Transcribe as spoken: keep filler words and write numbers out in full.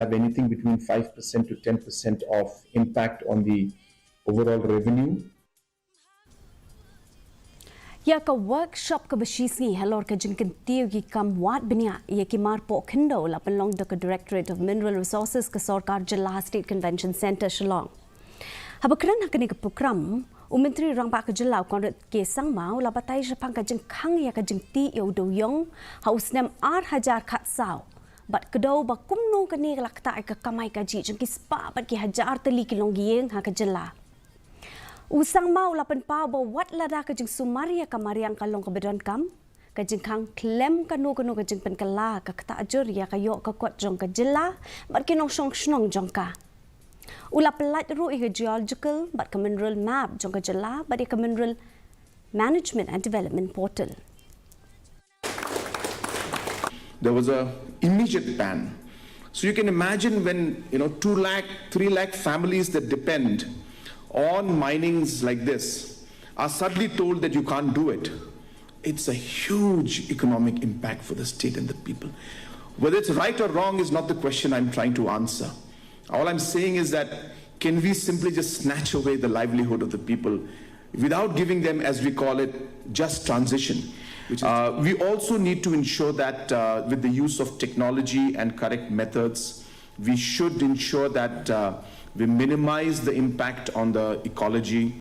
have anything between five percent to ten percent of impact on the overall revenue. Ïa ka workshop kaba shisngi halor ka jingkyntiew ki kam wad bniah ïa ki marpoh khyndew la pynlong da ka Directorate of Mineral Resources ka Sorkar Jylla ha State Convention Centre Shillong. Haba kren ha kane ka prokram, u Myntri Rangbah ka Jylla u Conrad K Sangma u la batai shaphang ka jingkhang ïa ka jingtih ïa u dewïong ha u snem ar hajar khatsaw bad kdew ba kumno kane ka la ktah ïa ka kamai kajih jong ki spah bad ki hajar tylli ki longïing ha ka jylla. U Sangma u la pynpaw ba wat lada ka jingsumar ïa ka mariang ka long kaba donkam, ka jingkhang khlem kano kano ka jingpynkylla ka ktah jur ïa ka ïoh ka kot jong ka jylla bad ki nongshong shnong jong ka. U la pyllait ruh ïa ka geological bad ka mineral map jong ka jylla bad ïa ka mineral management and development portal. There was a immediate ban. So you can imagine when, you know, two lakh, three lakh families that depend on minings like this are suddenly told that you can't do it. It's a huge economic impact for the state and the people. Whether it's right or wrong is not the question I'm trying to answer. All I'm saying is that can we simply just snatch away the livelihood of the people without giving them, as we call it, just transition? Which is, uh, we also need to ensure that, uh, with the use of technology and correct methods, we should ensure that, uh, we minimize the impact on the ecology,